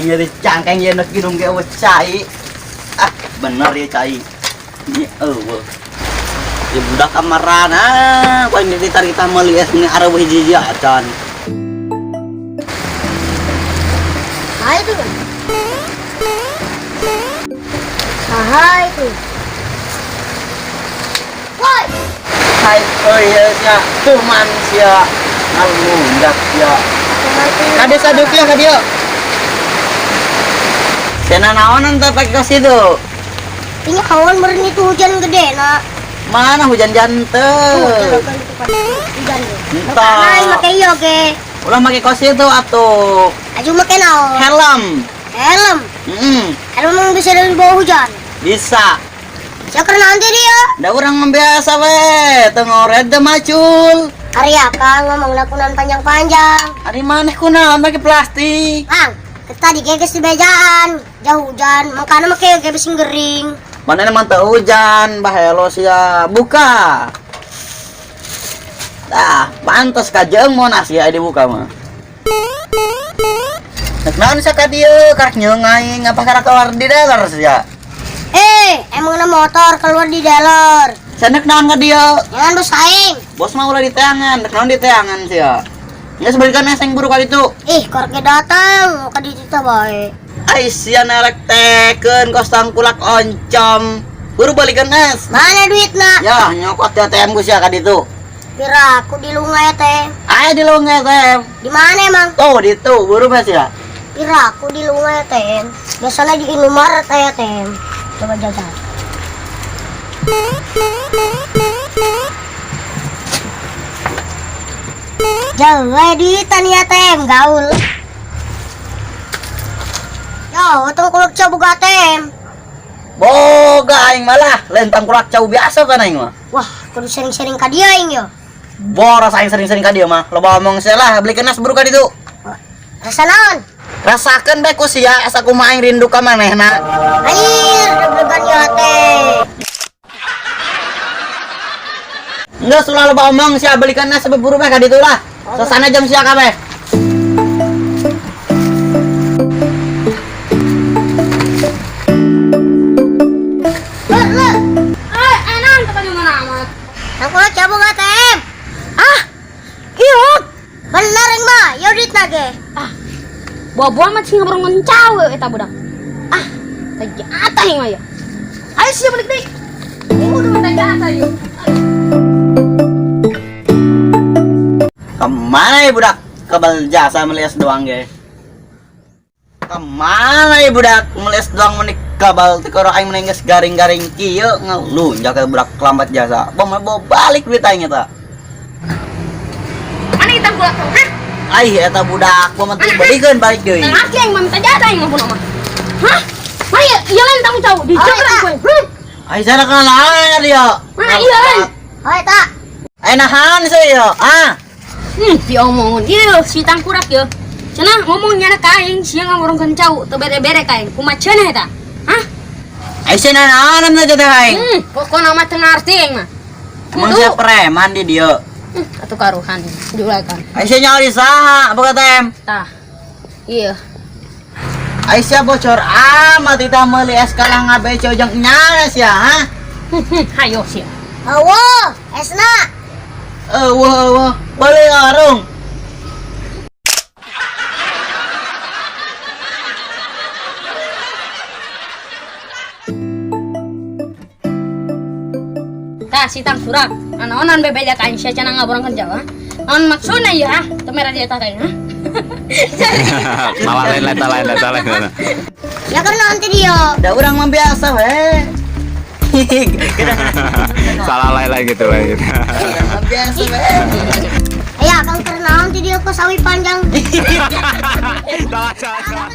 Aing nyeri cangkeng ye nek minum ge eueuh cai. Ah, bener ya cai. Ini eueuh. Ya budak kamarana, ku aing ditarik kita meuli es ini areueuh hiji-hiji acan. Saha itu kan? Saha itu? Woi! Hai, euy sia, kuman sia. Ngalundak sia. Kade saduk ya ka dieu. Cenah naonan teh pake kos itu? Ini kawan meureun itu hujan gede na. Mana hujan janten? Hujan ge. Entah. Makana make ieu ge. Ulah make kos itu atuh. Aju make naon? Helm. Helm. Heeh. Helm emang bisa dari bawah hujan? Bisa. Siapa nanti dia? Da urang mah biasa we, teu ngored teu macul. Ari akang ngomong kunaon panjang-panjang. Ari maneh kunaon make plastik? Kang, tadi ge geus dibejaan, jauh hujan, makana make ge bisi gering. Mana emang teu hujan, bahelo sia. Buka. Tah, pantes kajeung monas ya dibuka mah. Nek naon sia ka dieu, karek nyeung aing apa karek keluar di dealer sia? Emang na motor keluar di dealer. Sia nek naon ka dieu? Jangan bos aing. Bos mah ulah di teangan, nek naon di teangan sia. Geus balikan eseng buru kali itu. Ih, korek datang, ka ditu teh bae. Ai sia nerek tekeun kos tangkulak oncom. Buru balikan es. Mana duitna? Ya, nyokot di ATM ku sia ka ditu. Pira aku di lunga ATM. Aya di lunga ATM. Di mana emang? Oh, di itu, buru mah sia. Pira aku di lunga ATM. Biasanya di Indomaret ATM. Coba jajan. Jauh duitan ya ATM gaul. Yo, tengkulak cau boga ATM. Boga aing malah, lain tengkulak cau biasa kan aing mah. Wah, kudu sering-sering ka dieu aing yo. Boros aing sering-sering ka dieu mah. Loba omong sia lah, beli kenas buru ka ditu. Rasa naon? Rasakeun bae ku sia, asa kumaha aing rindu ka manehna. Anjir, deg-degan yo teh. Geus ulah loba omong sia, beli kenas buru bae ka ditu lah. Sasana jam sia kabeh. Tangkulak cau boga ATM. Ah, iya. Bener yang mah, ya duit nage. Ah, bawa-bawa mah sih ngabarengan cawe eta budak. Ah, tajata yang mah ya. Ayo sih balik deh. Udah tajata yuk. Kemana ya budak? Kebal jasa melias doang ge. Kemana ya budak? Melias doang menik kabal tikoro aing menengges garing-garing kieu ngelunjak ke budak lambat jasa. Bom bawa balik duit aing eta. Mana eta budak? Hah? Ai eta budak gua mah teu balikeun balik deui. Laki aing mah minta jasa aing mah pun mah. Hah? Mana ya? Ieu lain tamu cau di jebran kowe. Ai sana kana naon dia? Mana ieu lain? Oh eta. Ai nahan sih yo. Ah. Diomongon ieu si tangkurak yo. Cenah ngomong nyana ka aing sia ngamorongkeun cau teu bere-bere ka aing. Kumaha cenah eta? Hah? Ai cenah naon teh teh aing? Pokona mah teu ngarti aing mah. Emang sia preman di dieu. Atuh karuhan julakan. Ai sia nyawa di saha boga ATM? Tah. Iya. Ai sia bocor amat kita meuli es kalah ngabeco jeung nyana sia, ha? Hayo sia. Eueuh, esna. Eueuh eueuh, beli warung. Tah si tangkurak. Anaonan bebeja ka aing sia cenah ngaborongkeun jawa. Naon maksudna ieu ha? Teu merah dia tah ka aing, ha? Salah lain, lain, lain, salah lain. Ya kan nanti dia. Da urang mah biasa we. Salah lain lain gitu lain. Urang mah biasa we. Aya kang keur naon ti dia ke sawi panjang. Salah, salah, salah.